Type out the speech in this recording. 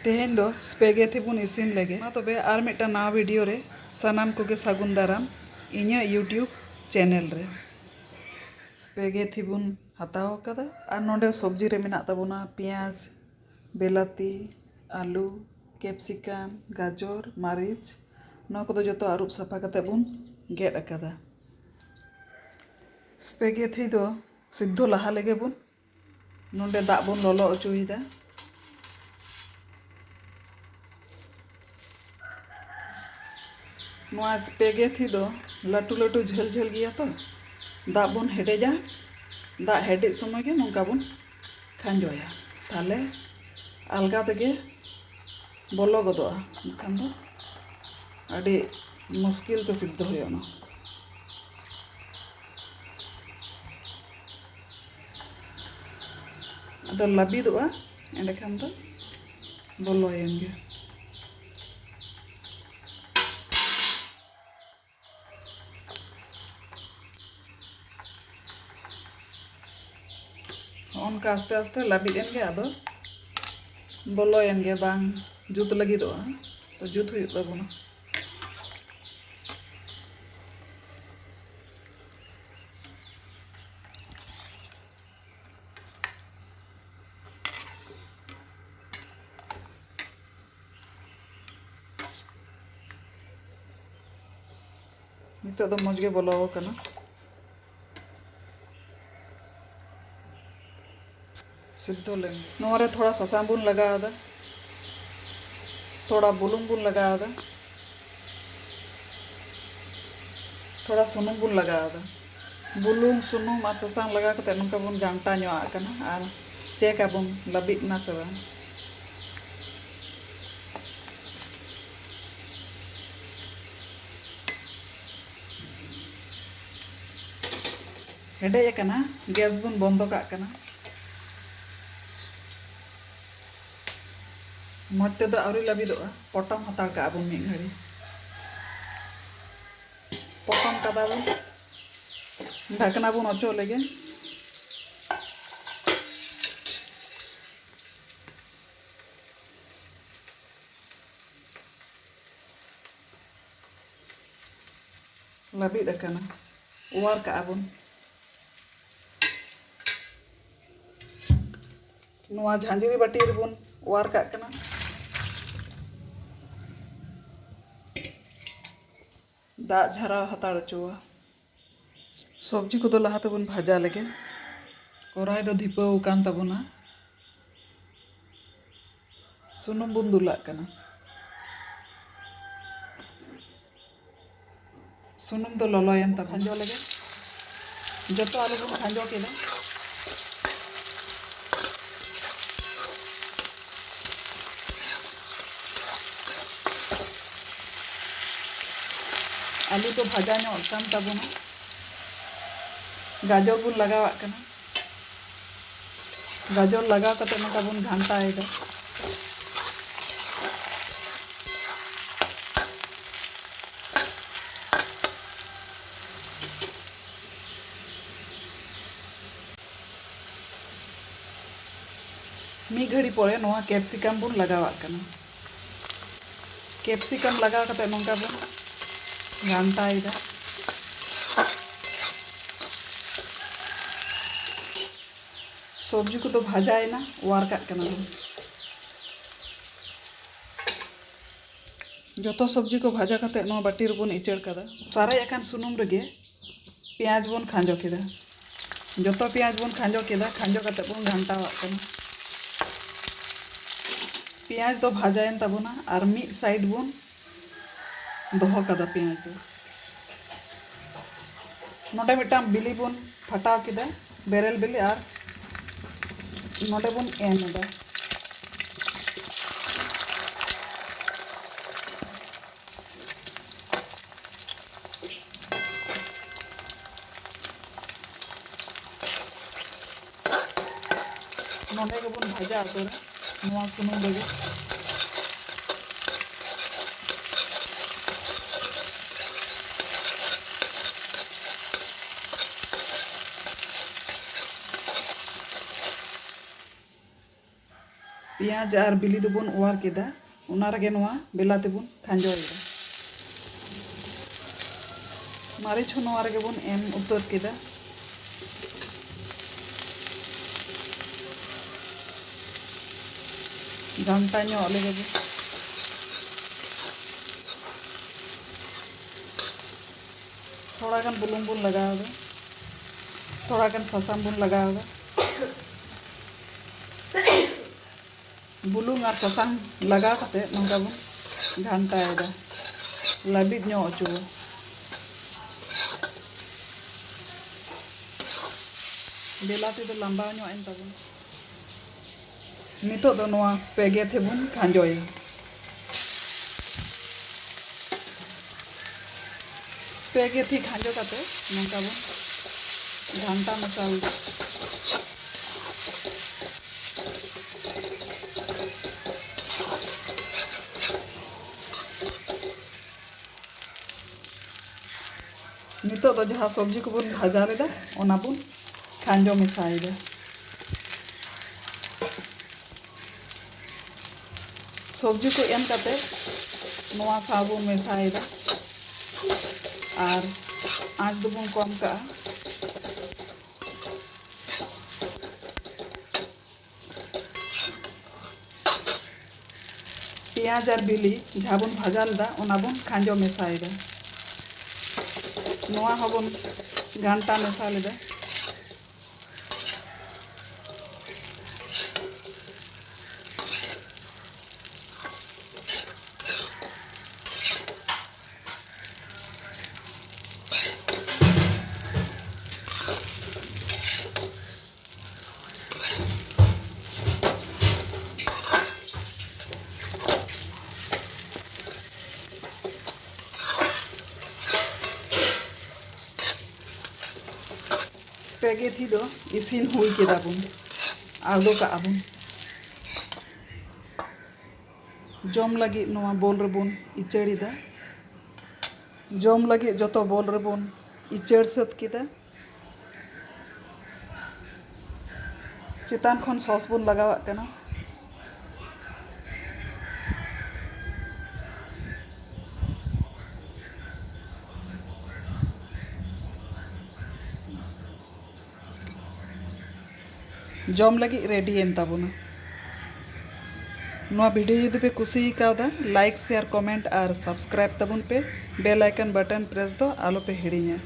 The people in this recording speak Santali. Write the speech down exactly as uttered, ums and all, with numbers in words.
ᱛᱮᱦᱮᱧ ᱫᱚ ᱥᱯᱮᱜᱮᱛᱷᱤ ᱵᱚᱱ ᱤᱥᱤᱱ ᱞᱮᱜᱮ᱾ ᱢᱟ ᱛᱚᱵᱮ ᱟᱨ ᱢᱤᱫᱴᱟᱝ ᱱᱟᱣᱟ ᱵᱷᱤᱰᱤᱭᱳ ᱨᱮ ᱥᱟᱱᱟᱢ ᱠᱚᱜᱮ ᱥᱟᱹᱜᱩᱱ ᱫᱟᱨᱟᱢ ᱤᱧᱟᱹᱜ YouTube ᱪᱮᱱᱮᱞ ᱨᱮ᱾ ᱥᱯᱮᱜᱮᱛᱷᱤ ᱵᱚᱱ ᱦᱟᱛᱟᱣ ᱟᱠᱟᱫᱟ ᱟᱨ ᱱᱚᱰᱮ ᱥᱚᱵᱽᱡᱤ ᱨᱮ ᱢᱮᱱᱟᱜ ᱛᱟᱵᱚᱱᱟ ᱯᱮᱸᱭᱟᱡᱽ, ᱵᱮᱞᱟᱛᱤ, ᱟᱹᱞᱩ, ᱠᱮᱯᱥᱤᱠᱟᱢ, ᱜᱟᱡᱚᱨ, ᱢᱟᱹᱨᱤᱪ᱾ ᱱᱚᱣᱟ ᱠᱚᱫᱚ ᱡᱚᱛᱚ ᱟᱹᱨᱩᱵ ᱥᱟᱯᱷᱟ ᱠᱟᱛᱮ ᱵᱚᱱ ᱜᱮᱫ ᱟᱠᱟᱫᱟ᱾ ᱥᱯᱮᱜᱮᱛᱷᱤ ᱫᱚ ᱥᱤᱫᱽᱫᱷᱚ ᱞᱟᱦᱟ ᱞᱮᱜᱮ ᱵᱚᱱ ᱱᱚᱰᱮ ᱫᱟᱜ ᱵᱚᱱ ᱞᱚᱞᱚ ᱦᱚᱪᱚᱭᱮᱫᱟ᱾ ᱱᱚᱣᱟ ᱥᱯᱮᱜᱮᱛᱷᱤ ᱫᱚ ᱞᱟᱹᱴᱩ ᱞᱟᱹᱴᱩ ᱡᱷᱟᱹᱞ ᱡᱷᱟᱹᱞ ᱜᱮᱭᱟ ᱛᱚ, ᱫᱟᱜ ᱵᱚᱱ ᱦᱮᱰᱮᱡᱟ᱾ ᱫᱟᱜ ᱦᱮᱰᱮᱡ ᱥᱚᱢᱚᱭ ᱜᱮ ᱱᱚᱝᱠᱟ ᱵᱚᱱ ᱠᱷᱟᱸᱡᱚᱭᱟ, ᱛᱟᱦᱞᱮ ᱟᱞᱜᱟ ᱛᱮᱜᱮ ᱵᱚᱞᱚ ᱜᱚᱫᱚᱜᱼᱟ, ᱵᱟᱠᱷᱟᱱ ᱫᱚ ᱟᱹᱰᱤ ᱢᱩᱥᱠᱤᱞ ᱛᱮ ᱥᱤᱫᱽᱫᱷᱚ ᱦᱩᱭᱩᱜᱼᱟ ᱚᱱᱟ᱾ ᱟᱫᱚ ᱞᱟᱹᱵᱤᱫᱚᱜᱼᱟ, ᱮᱸᱰᱮᱠᱷᱟᱱ ᱫᱚ ᱵᱚᱞᱚᱭᱮᱱ ᱜᱮ᱾ ᱦᱚᱸᱜᱼᱚ ᱱᱚᱝᱠᱟ ᱟᱥᱛᱮ ᱟᱥᱛᱮ ᱞᱟᱹᱵᱤᱫ ᱮᱱ ᱜᱮ, ᱟᱫᱚ ᱵᱚᱞᱚᱭᱮᱱ ᱜᱮ, ᱵᱟᱝ ᱡᱩᱛ ᱞᱟᱹᱜᱤᱫᱚᱜᱼᱟ, ᱛᱚ ᱡᱩᱛ ᱦᱩᱭᱩᱜ ᱛᱟᱵᱚᱱᱟ᱾ ᱱᱤᱛᱚᱜ ᱫᱚ ᱢᱚᱡᱽ ᱜᱮ ᱵᱚᱞᱚ ᱟᱠᱟᱱᱟ᱾ ᱥᱤᱫᱽᱫᱷᱚ ᱞᱮᱱ᱾ ᱱᱚᱣᱟ ᱨᱮ ᱛᱷᱚᱲᱟ ᱥᱟᱥᱟᱝ ᱵᱚᱱ ᱞᱟᱜᱟᱣ ᱮᱫᱟ, ᱛᱷᱚᱲᱟ ᱵᱩᱞᱩᱝ ᱵᱚᱱ ᱞᱟᱜᱟᱣ ᱮᱫᱟ, ᱛᱷᱚᱲᱟ ᱥᱩᱱᱩᱢ ᱵᱚᱱ ᱞᱟᱜᱟᱣ ᱮᱫᱟ᱾ ᱵᱩᱞᱩᱝ, ᱥᱩᱱᱩᱢ ᱟᱨ ᱥᱟᱥᱟᱝ ᱞᱟᱜᱟᱣ ᱠᱟᱛᱮ ᱱᱚᱝᱠᱟ ᱵᱚᱱ ᱜᱷᱟᱱᱴᱟ ᱧᱚᱜ ᱟᱜ ᱠᱟᱱᱟ ᱟᱨ ᱪᱮᱠ ᱟᱵᱚᱱ ᱞᱟᱹᱵᱤᱫ ᱮᱱᱟ ᱥᱮ ᱵᱟᱝ᱾ ᱦᱮᱰᱮᱡ ᱟᱠᱟᱱᱟ, ᱜᱮᱥ ᱵᱚᱱ ᱵᱚᱱᱫᱚ ᱠᱟᱜ ᱠᱟᱱᱟ᱾ ᱢᱚᱡᱽ ᱛᱮᱫᱚ ᱟᱹᱣᱨᱤ ᱞᱟᱹᱵᱤᱫᱚᱜᱼᱟ, ᱯᱚᱴᱚᱢ ᱦᱟᱛᱟᱲ ᱠᱟᱜᱼᱟ ᱵᱚᱱ ᱢᱤᱫ ᱜᱷᱟᱹᱲᱤ᱾ ᱯᱚᱴᱚᱢ ᱠᱟᱫᱟ ᱵᱚᱱ, ᱰᱷᱟᱠᱱᱟ ᱵᱚᱱ ᱚᱪᱚᱜ ᱞᱮᱜᱮ᱾ ᱞᱟᱹᱵᱤᱫ ᱟᱠᱟᱱᱟ, ᱚᱣᱟᱨ ᱠᱟᱜᱼᱟ ᱵᱚᱱ᱾ ᱱᱚᱣᱟ ᱡᱷᱟᱸᱡᱨᱤ ᱵᱟᱹᱴᱤ ᱨᱮᱵᱚᱱ ᱚᱣᱟᱨ ᱠᱟᱜ ᱠᱟᱱᱟ᱾ ᱫᱟᱜ ᱡᱷᱟᱨᱟᱣ ᱦᱟᱛᱟᱲ ᱦᱚᱪᱚᱣᱟ᱾ ᱥᱚᱵᱽᱡᱤ ᱠᱚᱫᱚ ᱞᱟᱦᱟ ᱛᱮᱵᱚᱱ ᱵᱷᱟᱡᱟ ᱞᱮᱜᱮ᱾ ᱠᱚᱨᱟᱭ ᱫᱚ ᱫᱷᱤᱯᱟᱹᱣ ᱟᱠᱟᱱ ᱛᱟᱵᱚᱱᱟ᱾ ᱥᱩᱱᱩᱢ ᱵᱚᱱ ᱫᱩᱞᱟᱜ ᱠᱟᱱᱟ᱾ ᱥᱩᱱᱩᱢ ᱫᱚ ᱞᱚᱞᱚᱭᱮᱱ ᱛᱟᱵᱚᱱ᱾ ᱠᱷᱟᱸᱡᱚ ᱞᱮᱜᱮ᱾ ᱡᱚᱛᱚ ᱟᱞᱩ ᱵᱚᱱ ᱠᱷᱟᱸᱡᱚ ᱠᱮᱫᱟ᱾ ᱟᱹᱞᱩ ᱫᱚ ᱵᱷᱟᱡᱟ ᱧᱚᱜ ᱟᱠᱟᱱ ᱛᱟᱵᱚᱱᱟ᱾ ᱜᱟᱡᱚᱨ ᱵᱚᱱ ᱞᱟᱜᱟᱣᱟᱜ ᱠᱟᱱᱟ᱾ ᱜᱟᱡᱚᱨ ᱞᱟᱜᱟᱣ ᱠᱟᱛᱮ ᱱᱚᱝᱠᱟ ᱵᱚᱱ ᱜᱷᱟᱱᱴᱟᱭᱮᱫᱟ᱾ ᱢᱤᱫ ᱜᱷᱟᱹᱲᱤ ᱯᱚᱨᱮ ᱱᱚᱣᱟ ᱠᱮᱯᱥᱤᱠᱟᱢ ᱵᱚᱱ ᱞᱟᱜᱟᱣᱟᱜ ᱠᱟᱱᱟ᱾ ᱠᱮᱯᱥᱤᱠᱟᱢ ᱞᱟᱜᱟᱣ ᱠᱟᱛᱮ ᱱᱚᱝᱠᱟ ᱵᱚᱱ ᱜᱷᱟᱱᱴᱟᱭᱮᱫᱟ᱾ ᱥᱚᱵᱽᱡᱤ ᱠᱚᱫᱚ ᱵᱷᱟᱡᱟᱭᱮᱱᱟ, ᱚᱣᱟᱨ ᱠᱟᱜ ᱠᱟᱱᱟ ᱵᱚᱱ᱾ ᱡᱚᱛᱚ ᱥᱚᱵᱽᱡᱤ ᱠᱚ ᱵᱷᱟᱡᱟ ᱠᱟᱛᱮ ᱱᱚᱣᱟ ᱵᱟᱹᱴᱤ ᱨᱮᱵᱚᱱ ᱤᱪᱟᱹᱲ ᱠᱟᱫᱟ᱾ ᱥᱟᱨᱮᱡ ᱟᱠᱟᱱ ᱥᱩᱱᱩᱢ ᱨᱮᱜᱮ ᱯᱮᱸᱭᱟᱡᱽ ᱵᱚᱱ ᱠᱷᱟᱸᱡᱚ ᱠᱮᱫᱟ᱾ ᱡᱚᱛᱚ ᱯᱮᱸᱭᱟᱡᱽ ᱵᱚᱱ ᱠᱷᱟᱸᱡᱚ ᱠᱮᱫᱟ, ᱠᱷᱟᱸᱡᱚ ᱠᱟᱛᱮ ᱵᱚᱱ ᱜᱷᱟᱱᱴᱟᱣᱟᱜ ᱠᱟᱱᱟ᱾ ᱯᱮᱸᱭᱟᱡᱽ ᱫᱚ ᱵᱷᱟᱡᱟᱭᱮᱱ ᱛᱟᱵᱚᱱᱟ ᱟᱨ ᱢᱤᱫ ᱥᱟᱭᱤᱰ ᱵᱚᱱ ᱫᱚᱦᱚ ᱠᱟᱫᱟ ᱯᱮᱸᱭᱟᱡᱽ ᱫᱚ᱾ ᱱᱚᱰᱮ ᱢᱤᱫᱴᱟᱝ ᱵᱤᱞᱤ ᱵᱚᱱ ᱯᱷᱟᱴᱟᱣ ᱠᱮᱫᱟ, ᱵᱮᱨᱮᱞ ᱵᱤᱞᱤ, ᱟᱨ ᱱᱚᱰᱮ ᱵᱚᱱ ᱮᱢ ᱮᱫᱟ᱾ ᱱᱚᱰᱮ ᱜᱮᱵᱚᱱ ᱵᱷᱟᱡᱟ ᱩᱛᱟᱹᱨᱟ, ᱱᱚᱣᱟ ᱥᱩᱱᱩᱢ ᱨᱮᱜᱮ᱾ ᱯᱮᱸᱭᱟᱡᱽ ᱟᱨ ᱵᱤᱞᱤ ᱫᱚᱵᱚᱱ ᱚᱣᱟᱨ ᱠᱮᱫᱟ, ᱚᱱᱟ ᱨᱮᱜᱮ ᱱᱚᱣᱟ ᱵᱮᱞᱟᱛᱤ ᱵᱚᱱ ᱠᱷᱟᱸᱡᱚᱭᱮᱫᱟ᱾ ᱢᱟᱹᱨᱤᱪ ᱦᱚᱸ ᱱᱚᱣᱟ ᱨᱮᱜᱮ ᱵᱚᱱ ᱮᱢ ᱩᱛᱟᱹᱨ ᱠᱮᱫᱟ᱾ ᱜᱷᱟᱱᱴᱟ ᱧᱚᱜ ᱞᱮᱜᱮ ᱵᱚᱱ᱾ ᱛᱷᱚᱲᱟ ᱜᱟᱱ ᱵᱩᱞᱩᱝ ᱵᱚᱱ ᱞᱟᱜᱟᱣ ᱮᱫᱟ, ᱛᱷᱚᱲᱟ ᱜᱟᱱ ᱥᱟᱥᱟᱝ ᱵᱚᱱ ᱞᱟᱜᱟᱣ ᱮᱫᱟ᱾ ᱵᱩᱞᱩᱝ ᱟᱨ ᱥᱟᱥᱟᱝ ᱞᱟᱜᱟᱣ ᱠᱟᱛᱮ ᱱᱚᱝᱠᱟ ᱵᱚᱱ ᱜᱷᱟᱱᱴᱟᱭᱮᱫᱟ, ᱞᱟᱹᱵᱤᱫ ᱧᱚᱜ ᱦᱚᱪᱚ᱾ ᱵᱮᱞᱟᱛᱤ ᱫᱚ ᱞᱟᱸᱵᱟᱣ ᱧᱚᱜ ᱮᱱ ᱛᱟᱵᱚᱱᱟ᱾ ᱱᱤᱛᱚᱜ ᱫᱚ ᱱᱚᱣᱟ ᱥᱯᱮᱜᱮᱛᱤ ᱵᱚᱱ ᱠᱷᱟᱸᱡᱚᱭᱟ᱾ ᱥᱯᱮᱜᱮᱛᱤ ᱠᱷᱟᱸᱡᱚ ᱠᱟᱛᱮ ᱱᱚᱝᱠᱟ ᱵᱚᱱ ᱜᱷᱟᱱᱴᱟ ᱢᱮᱥᱟᱞ᱾ ᱱᱤᱛᱚᱜ ᱫᱚ ᱡᱟᱦᱟᱸ ᱥᱚᱵᱽᱡᱤ ᱠᱚᱵᱚᱱ ᱵᱷᱟᱡᱟ ᱞᱮᱫᱟ, ᱚᱱᱟ ᱵᱚᱱ ᱠᱷᱟᱸᱡᱚ ᱢᱮᱥᱟᱭᱮᱫᱟ᱾ ᱥᱚᱵᱽᱡᱤ ᱠᱚ ᱮᱢ ᱠᱟᱛᱮ ᱱᱚᱣᱟ ᱥᱟᱶ ᱵᱚᱱ ᱢᱮᱥᱟᱭᱮᱫᱟ ᱟᱨ ᱟᱸᱪ ᱫᱚᱵᱚᱱ ᱠᱚᱢ ᱠᱟᱜᱼᱟ᱾ ᱯᱮᱸᱭᱟᱡᱽ ᱟᱨ ᱵᱤᱞᱤ ᱡᱟᱦᱟᱸ ᱵᱚᱱ ᱵᱷᱟᱡᱟ ᱞᱮᱫᱟ, ᱚᱱᱟ ᱵᱚᱱ ᱠᱷᱟᱸᱡᱚ ᱢᱮᱥᱟᱭᱮᱫᱟ᱾ ᱱᱚᱣᱟ ᱦᱚᱸᱵᱚᱱ ᱜᱷᱟᱱᱴᱟ ᱢᱮᱥᱟ ᱞᱮᱫᱟ᱾ ᱥᱯᱮᱜᱮᱛᱤ ᱫᱚ ᱤᱥᱤᱱ ᱦᱩᱭ ᱠᱮᱫᱟ ᱵᱚᱱ, ᱟᱬᱜᱚ ᱠᱟᱜᱼᱟ ᱵᱚᱱ᱾ ᱡᱚᱢ ᱞᱟᱹᱜᱤᱫ ᱱᱚᱣᱟ ᱵᱚᱞ ᱨᱮᱵᱚᱱ ᱤᱪᱟᱹᱲ ᱮᱫᱟ᱾ ᱡᱚᱢ ᱞᱟᱹᱜᱤᱫ ᱡᱚᱛᱚ ᱵᱚᱞ ᱨᱮᱵᱚᱱ ᱤᱪᱟᱹᱲ ᱥᱟᱹᱛ ᱠᱮᱫᱟ᱾ ᱪᱮᱛᱟᱱ ᱠᱷᱚᱱ ᱥᱚᱥ ᱵᱚᱱ ᱞᱟᱜᱟᱣᱟᱜ ᱠᱟᱱᱟ᱾ ᱡᱚᱢ ᱞᱟᱹᱜᱤᱫ ᱨᱮᱰᱤᱭᱮᱱ ᱛᱟᱵᱚᱱᱟ᱾ ᱱᱚᱣᱟ ᱵᱷᱤᱰᱤᱭᱳ ᱡᱩᱫᱤ ᱯᱮ ᱠᱩᱥᱤ ᱠᱟᱣᱫᱟ, ᱞᱟᱭᱤᱠ, ᱥᱮᱭᱟᱨ, ᱠᱚᱢᱮᱱᱴ ᱟᱨ ᱥᱟᱵᱥᱠᱨᱟᱭᱤᱵ ᱛᱟᱵᱚᱱ ᱯᱮ᱾ ᱵᱮᱞ ᱟᱭᱠᱚᱱ ᱵᱟᱴᱚᱱ ᱯᱨᱮᱥ ᱫᱚ ᱟᱞᱚ ᱯᱮ ᱦᱤᱲᱤᱧᱟ᱾